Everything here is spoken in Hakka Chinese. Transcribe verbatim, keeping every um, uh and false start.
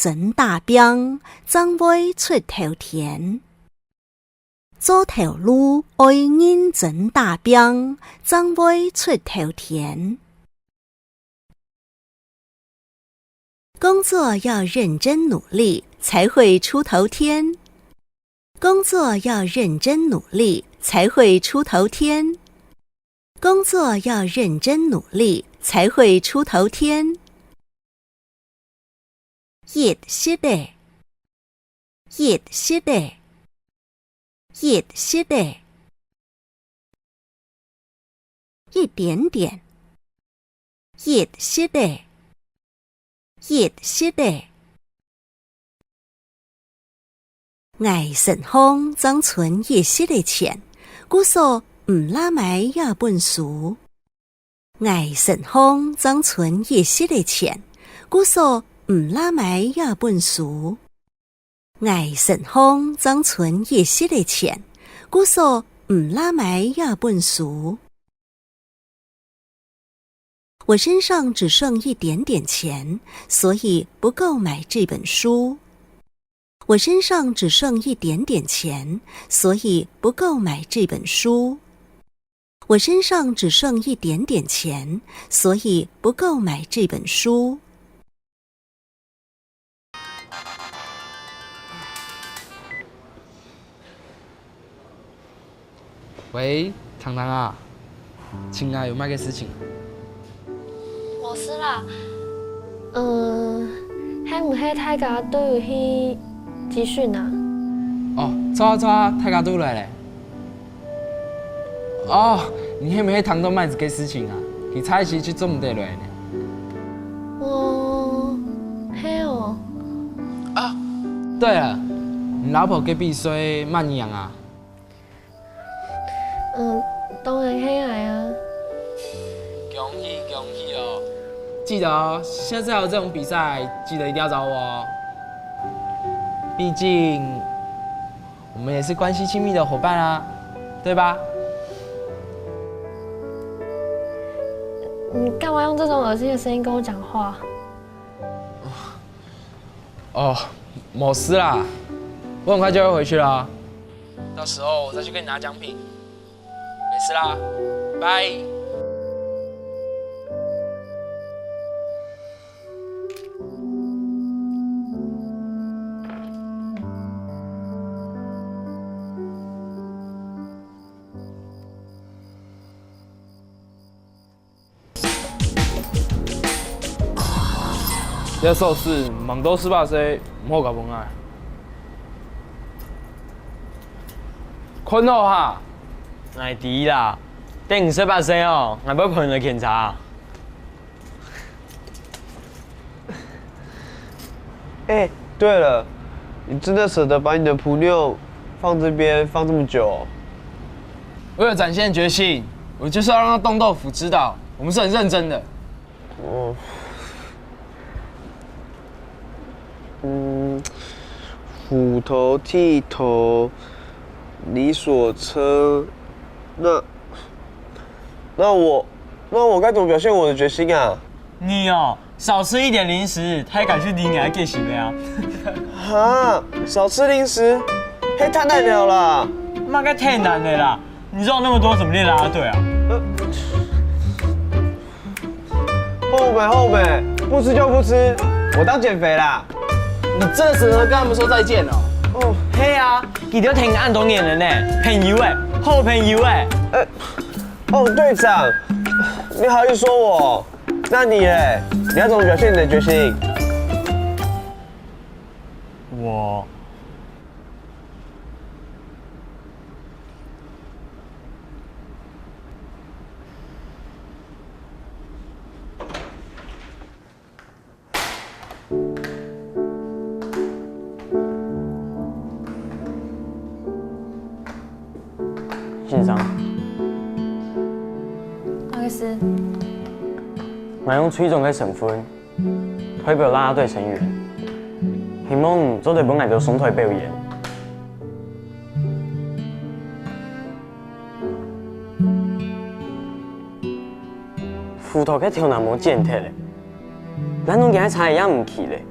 真打拚，正會出頭天。做頭路愛認真打拚，正會出頭天。工作要認真努力，才會出頭天。工作要認真努力，才會出頭天。工作要認真努力，才會出頭天。一息仔，一息仔，一息仔。一點點，一息仔，一息仔。 𠊎身項正存一息仔錢，故所毋罅買這本書。𠊎身項正存一息仔錢，故所毋罅買這本書。𠊎身項正存一息仔錢，故所毋罅買這本書。 我身上只剩一點點錢，所以不夠買這本書。我身上只剩一點點錢，所以不夠買這本書。我身上只剩一點點錢，所以不夠買這本書。 喂，糖糖啊，請啊，有麼个事情？無事啦。呃，係毋係大家都有去集訓啊？哦，著啊著啊，大家都來咧。 哦，你係毋係聽到麼个事情啊？佢差一息就做毋得來呢。哦，係哦。啊，對了，你老婆个比賽麼人贏啊？嗯，當然係𠊎啊。恭喜恭喜哦！記得哦，下次還有這種比賽，記得一定要找我哦。畢竟 我們也是關係親密的夥伴啊，對吧？你幹嘛用這種噁心的聲音跟我講話？哦，沒事啦，我很快就會回去了，到時候我再去跟你拿獎品。沒事啦，拜。 這首詩，吂到十八歲，毋好交分𠊎。看好哈！𠊎知啦，等你十八歲哦，𠊎會陪你來檢查。 哎，對了，你真的捨得把你的普妞放這邊放這麼久哦？為了展現決心，我就是要讓那凍豆腐知道，我們是很認真的。哦，嗯，虎頭剃頭，理所車，那，那我，那我該怎麼表現我的決心啊？你哦， 少吃一點零食，大家就理你个決心了啊。哈，少吃零食，係忒難了啦。麼个忒難了啦？你肉那麼多，怎麼練啦啦隊啊？好咩，好咩，不吃就不吃，我當減肥啦。你真的捨得跟他們說再見哦？哦，係啊，佢兜跈你恁多年了呢，朋友欸，好朋友欸。呃，哦，隊長，你好意思說我？ 那你咧？你要怎麼表現你的決心？我，先生，麼个事？𠊎用隊長个身份 代表啦啦隊成員，希望做得分𠊎兜上台表演。輔導个頭那毛剪忒咧，爛到連个車也毋騎咧，